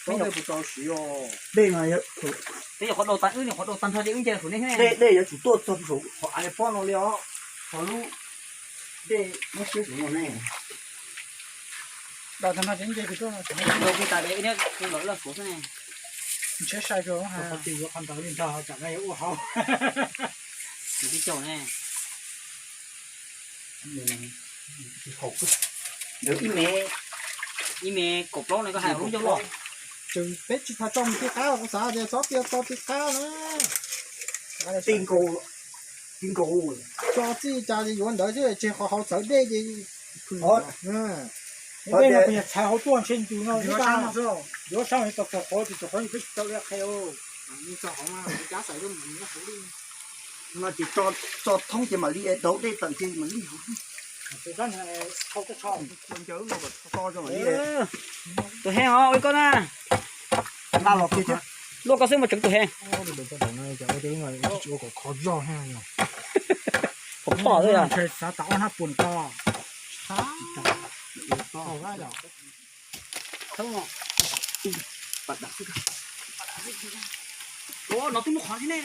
Dej no, peb yog qhov daus tag wb, qhov daus tag nrho ces wb nce saum nej thiab. Dej, dej yuav tsum tuaj txog saum qhov av pob no li os, qhov lub dej muab siab saum no ne. Daus tag nrho ces wb nce saum no. Daus kiag tas es wb lawv loj suav xwb ne. Ntshe sai rau qhov twg yuav qhov ntawd li ntag, tsam no yuav ua hauv. Tib caug ne. Ib me, ib me kaum plaub no koj hais lub ncauj loj. Tseem peb tsis tas tso mus ti qab, kuv xav tias txhob tias tso ti qab na. Ti nkaus, ti nkaus. Tso txij cas yuav ntawd xwb, tseg qhov hauv txawv dej ces. Dej no kuv nyuam txhais hauv tuaj ntshe tus no yuav sab, yuav sab tau txog qhov, txog qhov peb tsis tau li qhia. No ces tso thoob ces mam li daus dej tawm ces mam li. Tus heev os, ua koj na. Luaj koj xwb mas tseem tus heev. Pom pom xwb yog. Xav tas ob hnab puas ko. No twb muaj qhov thiab ne.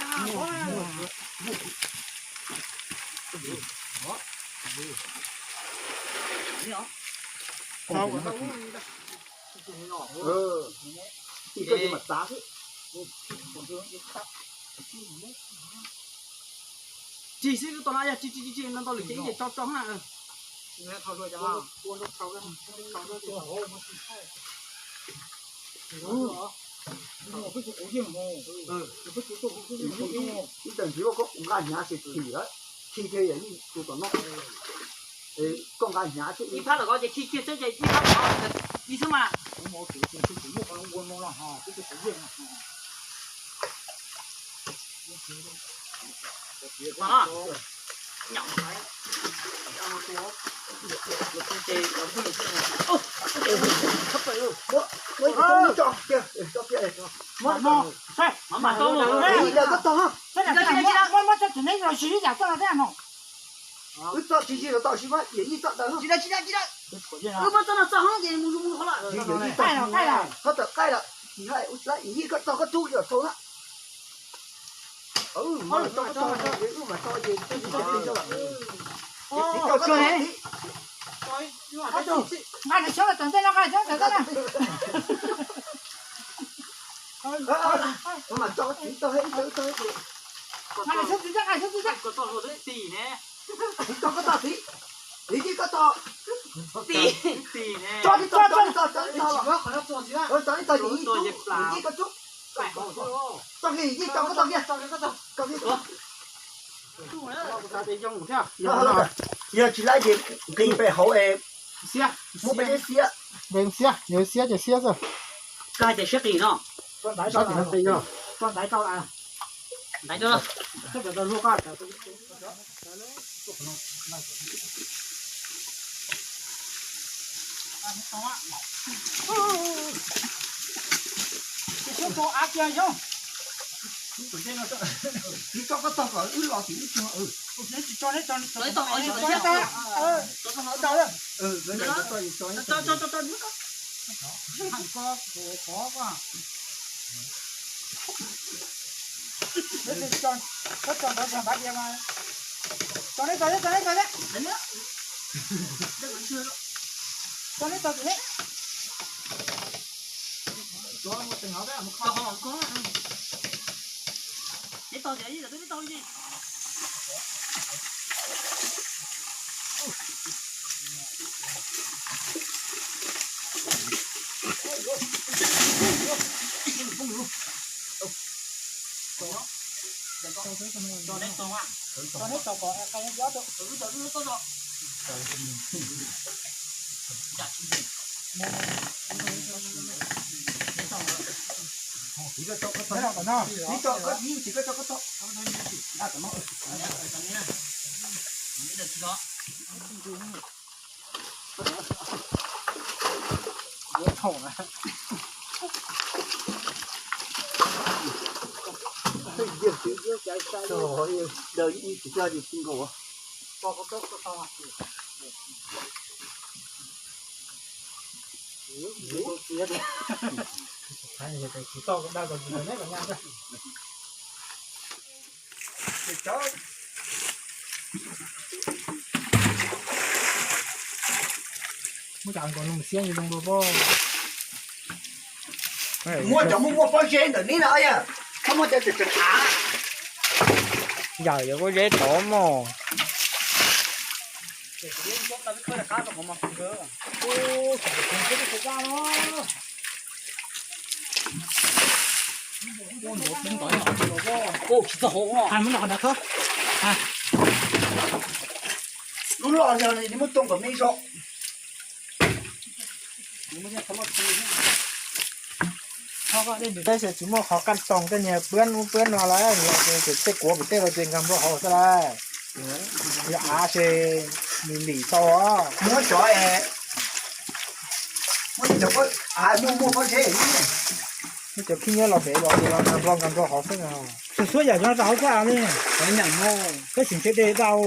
Tsis xwb, tus no yog tsis tsis tsis no ntau lwm ces ib yam tso tso na. Ib tawm ntxiv koj nqa hnyav ces thim lawm, khi kiag yam li tus tom no, koj nqa hnyav thiab ib phab tom ko ces khi kiag xwb ces ib phab tom no ib xwb mas. Wb txoj tsis yig los tau, tsis muaj yam yij txoj daws. Wb muab txoj no txoj hoob ces mus mus qhov lawm. Txoj tawm qaij lawm, tsis hais ua tsis laib, yij koj txog koj tub los tau na. Nqa nws xyoob tawm ntej no, nqa nws xyoob tawm ntej no. Nqa nws xyoob txi thiab, nqa nws xyoob txi thiab. Tsis tau koj tog txiv, yij koj tog. Txi, tso li tog, tso li tog, tso li tog los. Tso li tog ces yij tub, yij koj tub. Tso kiag, yij tso koj tog kiag. Yog tsis laib ces nqis pem hauv es muab peb xiab. Xiab, yog xiab ces xiab xwb. Koj hais tias siab qis no. Ntaiv tau, ntaiv tau. Tsis tso koj tog kom wb los tim wb tso. Daws ib tsis coj ces tsis nkaus. Muab cov nkaus no mus siab zoo dua pob. Muab cov muaj muaj pob zeb ntawm neb no, txhob muab cov tseem tseem av. Yam yuav pob zeb tod mog. Lub loj yog muab tuaj kom me zog. Tab sis tsis muaj qhov kaj toog tej niag pwb ub pwb no lawm, tej kuav pem tej los ces nkag nplo hauv xwb lawm. Yog av ces lim lim tau os. Muab cov, muab cov av muaj muaj pob zeb, muab cov khib nyiab los pem los ces los nkag nplo nkag nplo hauv xwb. Xuas xuab yam no rau hauv xwb li. Peb tseem ntshe de dau.